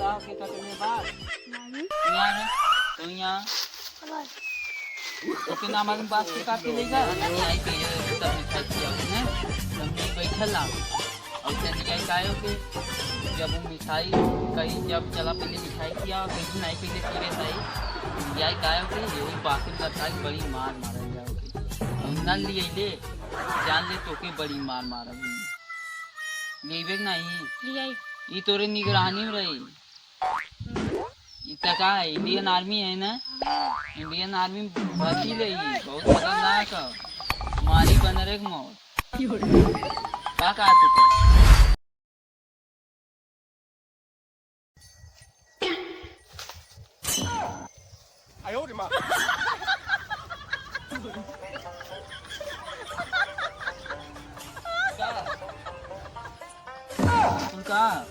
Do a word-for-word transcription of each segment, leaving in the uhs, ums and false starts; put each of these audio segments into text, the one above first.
का के कटले बा? नहीं। यहाँ रे, तो यहाँ। बस। तो के नाम आगे बास के काट के ले जा। नहीं आई के ये सब मिठाई किया उसने। तुम नहीं बैठल ना। और ते नहीं आई कायो के। जब वो मिठाई कहीं जब चला पहले मिठाई किया, कहीं नहीं पहले सीरियस आई। नहीं आई कायो के, ये भी बाकी लड़का की बड़ी मार मारा जाओ के। हम न लिए ले, जान ले तो के बड़ी मार मारा भी। लेबे के नहीं। लियाई। ई तोरे निगरानी में रही। ई त का है, इंडियन आर्मी है ना? इंडियन आर्मी में भर्ती ले ई, बहुत खतरनाक है। मारी बनरे के मौत। का का तू कर? का? तू का?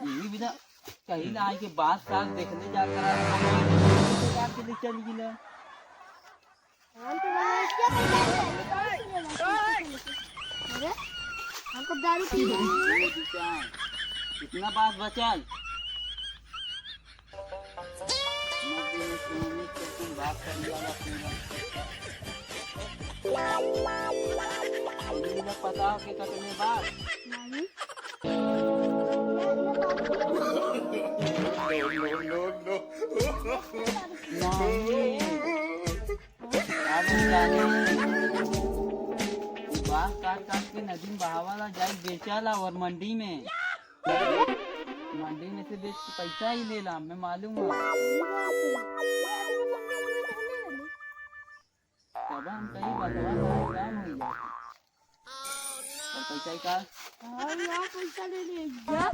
यही विधा कहीं ना आके बात साथ देखने जाकर आप लोग के लिए चल गिला। हम तो बोले, "क्या पैसा है? अरे, हमको दारू पी।" कितना बात बचल? बात कर लिया पूरा। पता हो के कटने बात? नहीं। No, no, no, no। नहीं। अब जाने बांस काट काट के नदी में बहावाला, जाए बेचाला और मंडी में, मंडी में से बेच के पैसा ही लेला, मैं मालूम है। तब हम कहीं बतवा ना काम हो गया। और पैसा ही का? हाँ, यहाँ पैसा ले ले, जा।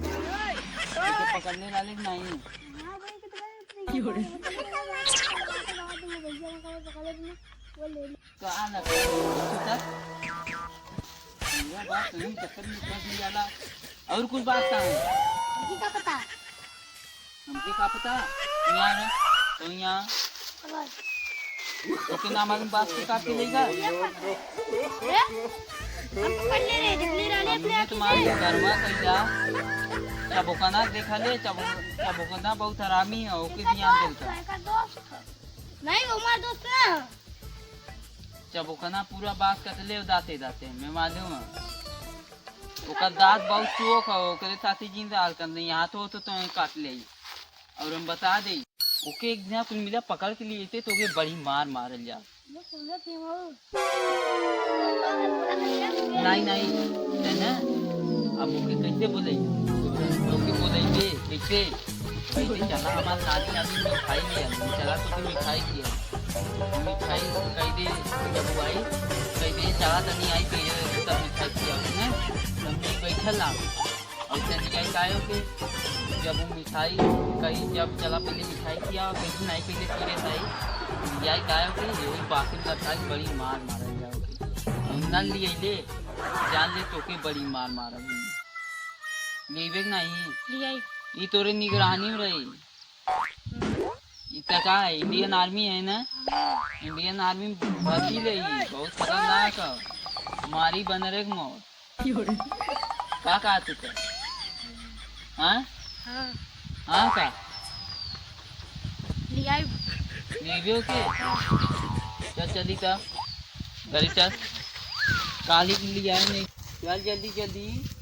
पैसे पकड़ने वाले कि नहीं? हाँ, भाई, कितना है? भैया, पकड़ ले, वो ले ले। का ना कर, सुता? पूरा बात नहीं, चक्कर में फंस नहीं जाला। और कुछ बात का है? मुझे का पता? हमके का पता? यहाँ है, तो यहाँ। ओके, नाम आदमी बात के काट के ले जा। ये पकड़। ए? हम पकड़ ले रहे, जितनी रानी अपने हमने आप तुम्हारे से। घरवा कइला, चबोकना देखा ले, चबो-, चबोकना बहुत हरामी है, ओके ध्यान देता। एकर दोस्त है। नहीं, वो हमारा दोस्त ना है। चबोकना पूरा बात कटले दाते दाते, मैं मालूम है। ओकर दांत बहुत चोख है, ओकरे साथी जिन रहल कर नहीं, हाथो तो तोहे काट ले। और हम बता दे, ओके एक दिन कुल मिला पकड़ के लिए थे तो ओके बड़ी मार मारल जा। नहीं, नहीं, है ना? अब ओके कैसे बोले? ओके बोले, कैसे? कैसे चला हमार नानी, नानी मिठाई ले आई, चला तो फिर मिठाई किया। मिठाई कह दे, जब वो आई, कह दे, "चला तनी आई, कह दे, तब मिठाई किया उसने।" हम लोग बैठल ना, और तनी आई कायो के, जब वो मिठाई कही, जब चला पहले मिठाई किया, और कहीं नहीं पहले सीरियस आई, आई कायो के, ये बाकी लड़का की बड़ी मार मारा जाओ। हम ना लिए ले, जान ले तो के बड़ी मार मारा। लेबे के नहीं। लियाई। ई तोरे निगरानी में रही। ई त का है, इंडियन आर्मी है ना? इंडियन आर्मी में भर्ती ले ई, बहुत खतरनाक है। मारी बनरे के मौत। का का तू कर? हाँ? हाँ। हाँ का? लियाई। लेबे के? चल चली का? घरे चल। काली के लियाई नहीं। चल जल्दी जल्दी।